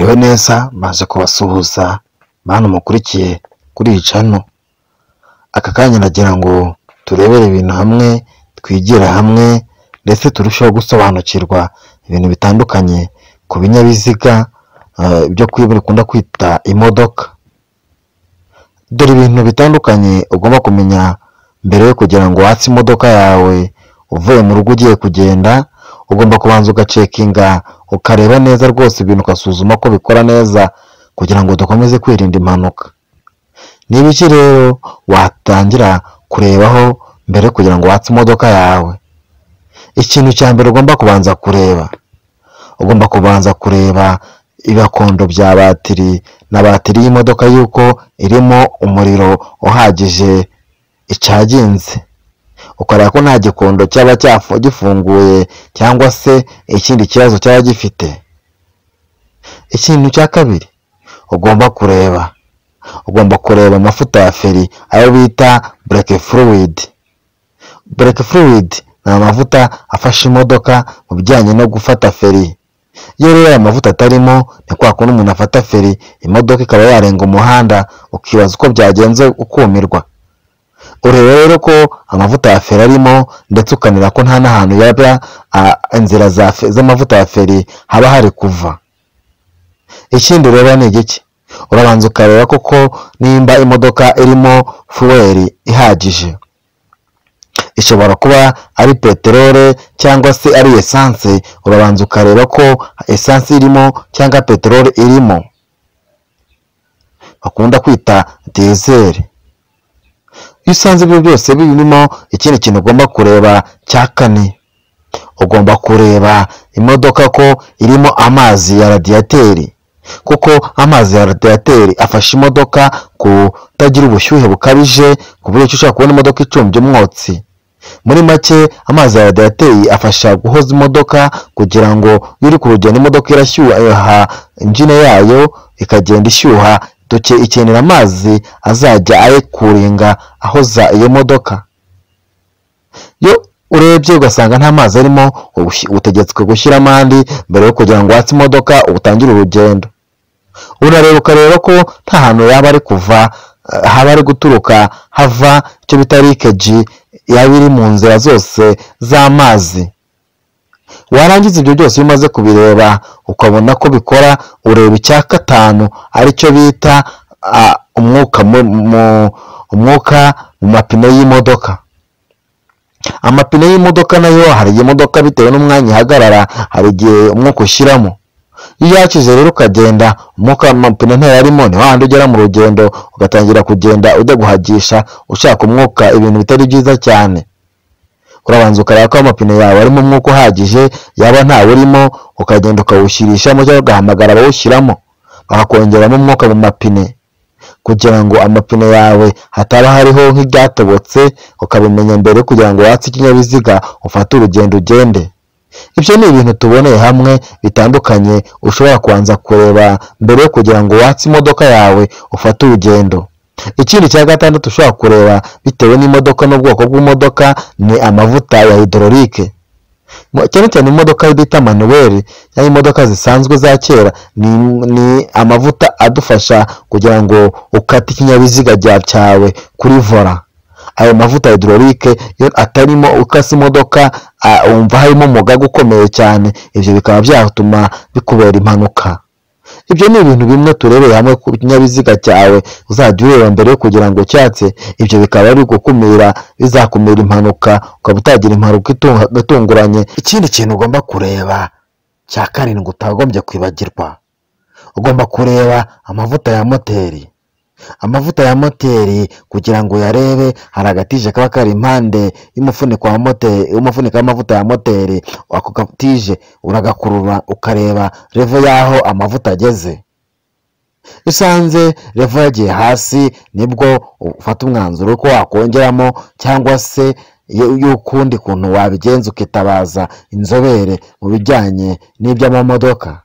Mwiriwe neza, maze kubasuhuza bantu mukurikiye kuri iyi channel. Aka kanya nagira ngo turebere ibintu hamwe, twigire hamwe ndetse turusheho gusobanukirwa ibintu bitandukanye ku binyabiziga byo bikunda kwita imodoka. Dore ibintu bitandukanye ugomba kumenya mbere yo kugira ngo watse imodoka yawe uvuye mu rugo ugiye kugenda. Ugomba kubanza ugacekinga, ukareba neza rwose ibintu, ugasuzuma ko bikora neza kugira ngo dukomeze kwirinda impanuka. Ni ibiki rero watangira kurebaho mbere kugira ngo watse imodoka yawe? Ikintu cya mbere ugomba kubanza kureba, ugomba kubanza kureba ibikondo bya batiri na batiri y'imodoka yuko irimo umuriro uhagije icaginze, ukareba ko nta gikondo cyaba gifunguye cyangwa se ikindi kibazo cyaba gifite. Ikintu cya kabiri ugomba kureba, ugomba kureba amavuta ya feri, ayo bita brake fluid. Brake fluid ni amavuta afasha imodoka mu bijyanye no gufata feri. Iyo rero aya mavuta atarimo, ni kwa kundi umuntu afata feri imodoka ikaba yarenga umuhanda, ukibaza uko byagenze ukumirwa. Ureba rero ko amavuta ya feri arimo, ndetse ukanira ko nta n'ahantu yaba inzira z'amavuta ya feri haba hari kuva. Ikindi ureba ni igiki? Urabanza ukareba koko nimba imodoka irimo fuel ihagije. Ishobora kuba ari peterole cyangwa se ari essence. Urabanza ukareba ko essence irimo cyangwa peterole irimo, bakunda kwita diesel. Iyo usanze ibyo byose birimo, ikindi kintu ugomba kureba cya kane, ugomba kureba imodoka ko irimo amazi ya radiateur, kuko amazi ya radiateur afasha imodoka kutagira ubushyuhe bukabije, ku buryo ushobora kubona imodoka icumbye umwotsi. Muri make, amazi ya radiateur afasha guhoza imodoka, kugira ngo iyo uri ku rugendo imodoka irashyuha, engine yayo ikagenda ishyuha duke, ikenera amazi azajya ayikuringa ahoza iyo modoka. Iyo urebye ugasanga nta mazi arimo, utegetswe gushyiramo andi mbere yo kugira ngo watse imodoka utangire urugendo. Urareba ukareba ko nta hantu yaba ari kuva, haba ari guturuka hava icyo bita leakage yaba iri mu nzira zose z'amazi. Warangiza ibyo byose, iyo umaze kubireba ukabona ko bikora, ureba icya gatanu, aricyo bita umwuka mu mapine y'imodoka. Amapine y'imodoka nayo, hari igihe imodoka bitewe n'umwanya ihagarara, hari igihe umwuka ushyiramo. Iyo yakize rero ukagenda umwuka mu mapine ntayarimo, ni hahandi ugera mu rugendo ugatangira kugenda ujya guhagisha ushaka umwuka, ibintu bitari byiza cyane. Urabanza ukareba ko amapine yawe arimo umwuka uhagije, yaba ntawurimo ukagenda ukawushyirishamo cyangwa ugahamagara abawushyiramo bakakongeramo umwuka mu mapine, kugira ngo amapine yawe hataba hariho nk'ibyatobotse, ukabimenya mbere kugira ngo watse ikinyabiziga ufate urugendo ugende. Ibyo ni ibintu tuboneye hamwe bitandukanye ushobora kubanza kureba mbere yo kugira ngo watse imodoka yawe ufate urugendo. Ikindi cya gatandatu ushobora kureba bitewe n'imodoka n'ubwoko bw'imodoka ni amavuta ya hydraulique. Cyane cyane imodoka bita manuel cyangwa imodoka zisanzwe za kera, ni amavuta adufasha kugira ngo ukate ikinyabiziga cyawe kuri volant. Ayo mavuta hydraulique iyo atarimo, ukase imodoka wumva harimo umugaga ukomeye cyane, ibyo bikaba byatuma bikubera impanuka. Ibyo ni ibintu bimwe turebeye hamwe ku kinyabiziga cyawe uzajya ureba mbere yo kugira ngo cyatse. Ibyo bikaba ari gukumira, bizakumira impanuka, ukaba utagira impanuka itunguranye. Ikindi kintu ugomba kureba cya karindwi utagombye kwibagirwa, ugomba kureba amavuta ya moteri. Amavuta ya moteri kugira ngo uyarebe, hari agatije kaba kari impande y'umufuniko wa moteri, y'umufuniko w'amavuta ya moteri. Ako gatije uragakurura ukareba level y'aho amavuta ageze. Iyo usanze level yagiye hasi, nibwo ufata umwanzuro ko wakongeramo cyangwa se y'ukundi kuntu wabigenza, ukitabaza inzobere mu bijyanye n'iby'amamodoka.